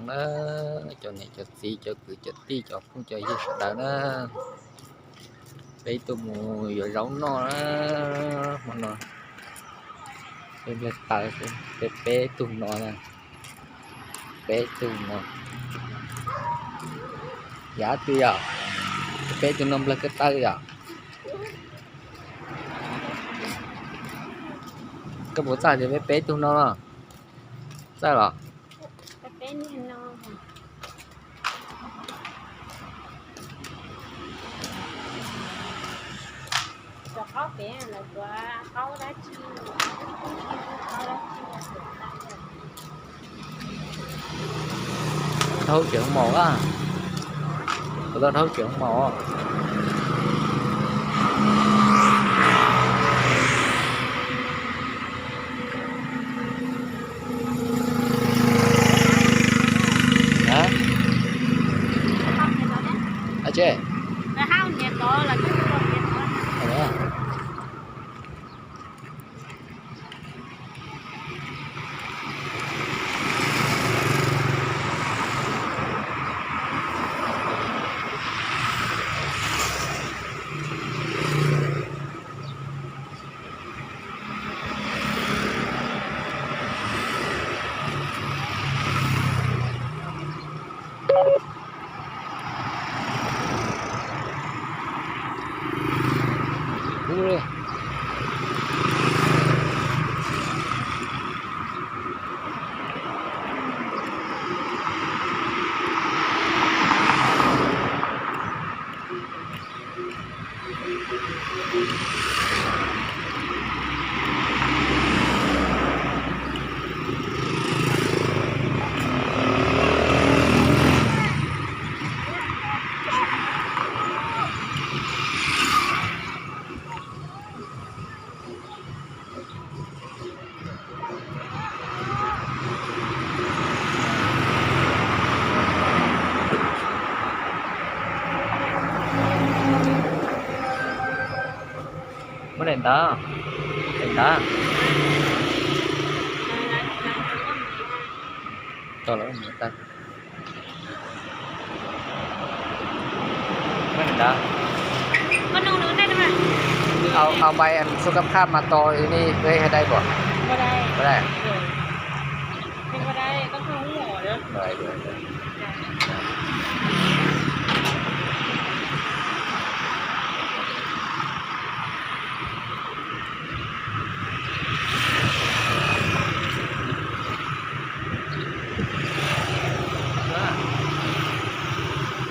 ເອີ ເຈົ້າແມ່ເຈົ້າສີ ເຈົ້າກືເຈົ້າຕີ ເຈົ້າຜູ້ເຈົ້າເຮດດານະ ເປັນໂຕໝູ່ຢູ່ເຈົ້ານອນະ ມານອນ ເປັນເປັນຕາ ເປັນເປັນຕູນອນນະ ເປັນຕູນອນ ຢາຕິຢາ ເປັນຕູນອນເບລັກກະຕາຢາ ກະບໍ່ຕາຍເດ ເປັນຕູນອນ ໃຊ່ເບາະ? ກະເປັນແນ່ນອນ ກະເຂົາເປັນລະຕົວະ ເຂົາລະຊິ ເຂົາລະຊິ ເຂົາກຽວໝໍກະ ເຂົາກຽວໝໍ. ຮະ ອາເຈ້ ແລ້ວເຮົາເຮັດຕໍ່ ແລ້ວກໍເຮັດຕໍ່ ເອົາແລ້ວ. Muna ito. Ito. Tolong, ito. ມັນດາ ມັນໜຶ່ງໜຶ່ງໄດ້ໄໝ? ເອົາ ເອົາໃບອັນສຸຂະພາບມາຕໍ່ຢູ່ນີ້ເລີຍໃຫ້ໄດ້ບໍ່? ບໍ່ໄດ້ ບໍ່ໄດ້ ໂດຍ ຍັງບໍ່ໄດ້ ຕ້ອງໂທຫາໝໍເດີ. ໂດຍ ໂດຍ ໂດຍ.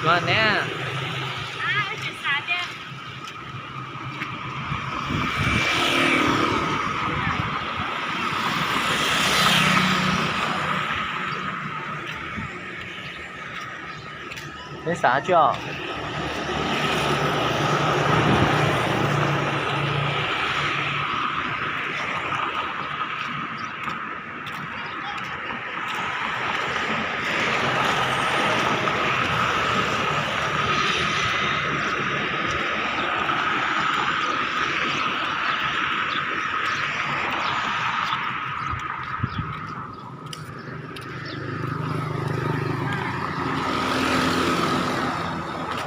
ມາແນ່ ເມສາເຈົ້າ. ໂ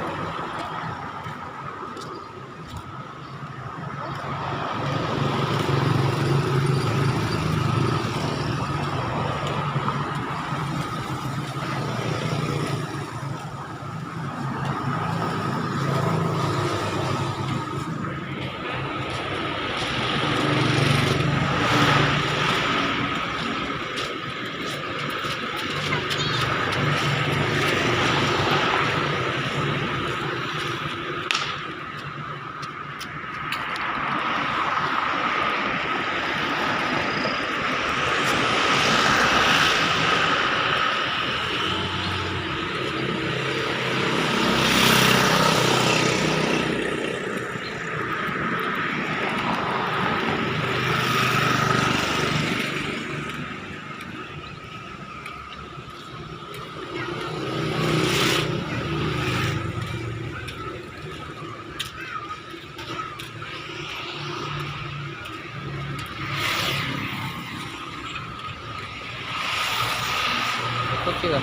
Lấy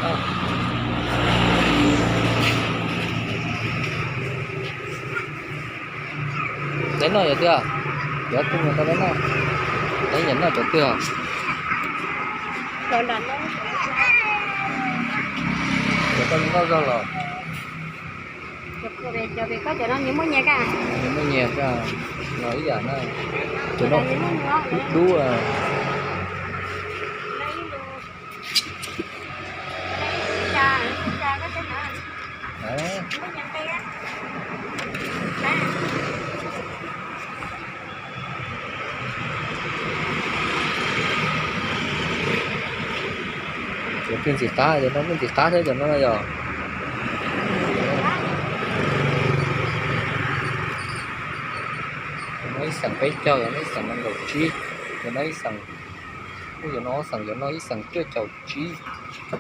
nọ giờ chưa? Giờ tôi mà tao lấy nọ. Lấy giờ nọ giờ chưa? Rồi đặt nó. Giờ tao lấy nọ rồi. Giờ về, giờ về có giờ nó nhớ mua nhẹ cả. Nhớ mua nhẹ cả. Rồi ý giờ nó. Giờ nó đu, đu à. Giờ pin chỉ cá, giờ nó pin chỉ cá thế, giờ nó là giờ. Giờ nó ít sẵn pé cho, giờ nó ít sẵn ăn đồ chi, giờ nó ít sẵn, giờ nó sẵn, giờ nó ít sẵn chưa chầu chi. Ơ,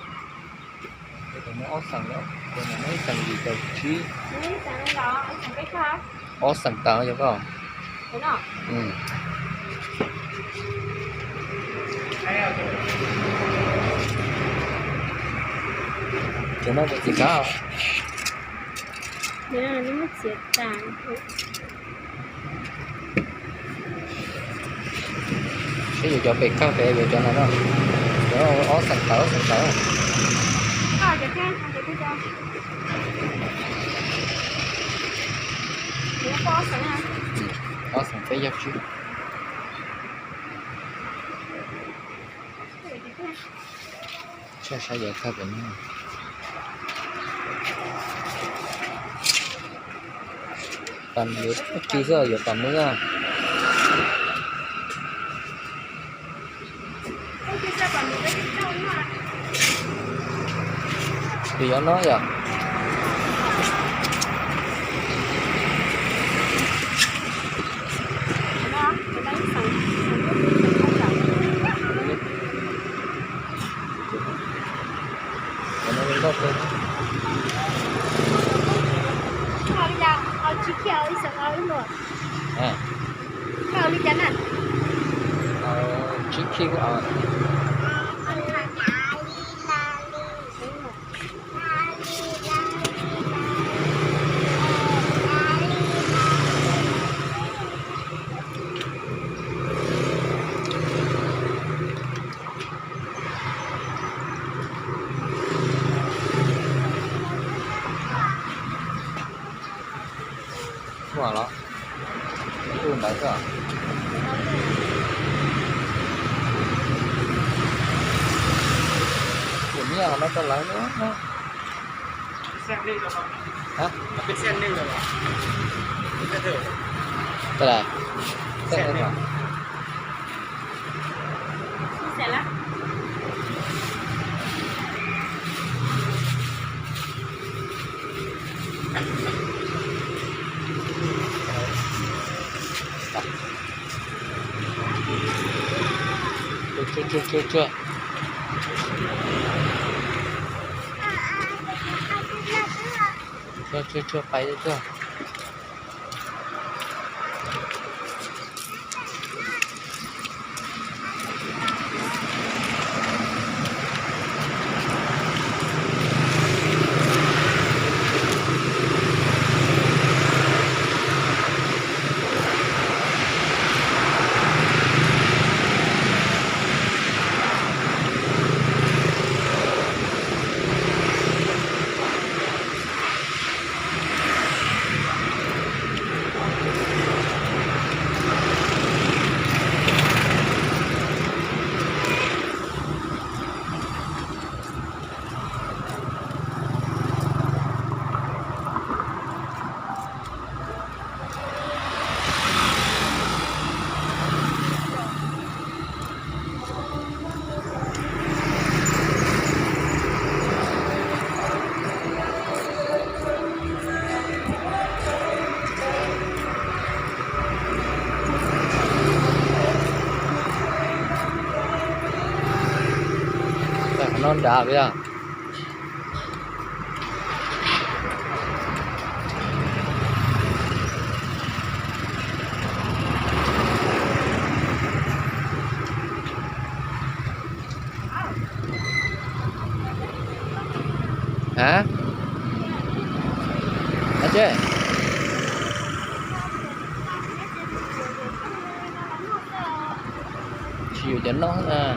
tao ơ sẵn đó, tao ơ sẵn gì tao chứ. Ơ, sẵn đó, ơ sẵn cái khác. Ơ sẵn tao cho con. Thế nào? Ừ. Cho nó có gì cả. Thế nào, nó mất siết tàn. Ví dụ cho pê cà phê, ví dụ cho nó, nó, nó, nó sẵn tớ, sẵn tớ. Ờ, cho thêm, cho thêm cho. Ủa, có sẵn hả? Ừ, có sẵn cái giấc chứ. Ủa, cho thêm. ໃຊ້ ໃຊ້ຢາຂ້າເປັນ. ປັນຢູ່ ຈື່ເສື້ອຢູ່ປາມືອະ. ຢູ່ຢ່າງນ້ອຍອະ. ເອົາສີຂຽວອີກສອງເອົາອີກບໍ່? ຮະ? ເອົາຫຼືຈັ່ງນັ້ນ? ເອົາສີຂຽວເອົາ. ຫົວເນາະ ອື່ນໄດ້ກໍ ຕົວເມຍເອົາມາແຕ່ໄລເນາະ. ແສນໜຶ່ງແລ້ວບໍ່? ຮະ? ເປັນແສນໜຶ່ງແລ້ວບໍ່? ເທົ່າໃດ? ແສນໜຶ່ງ. ແສນລະ ໄປເດີ. ນອນດາບເລີຍ. ເ Hả? Hả chứ? Chịu cho nó à.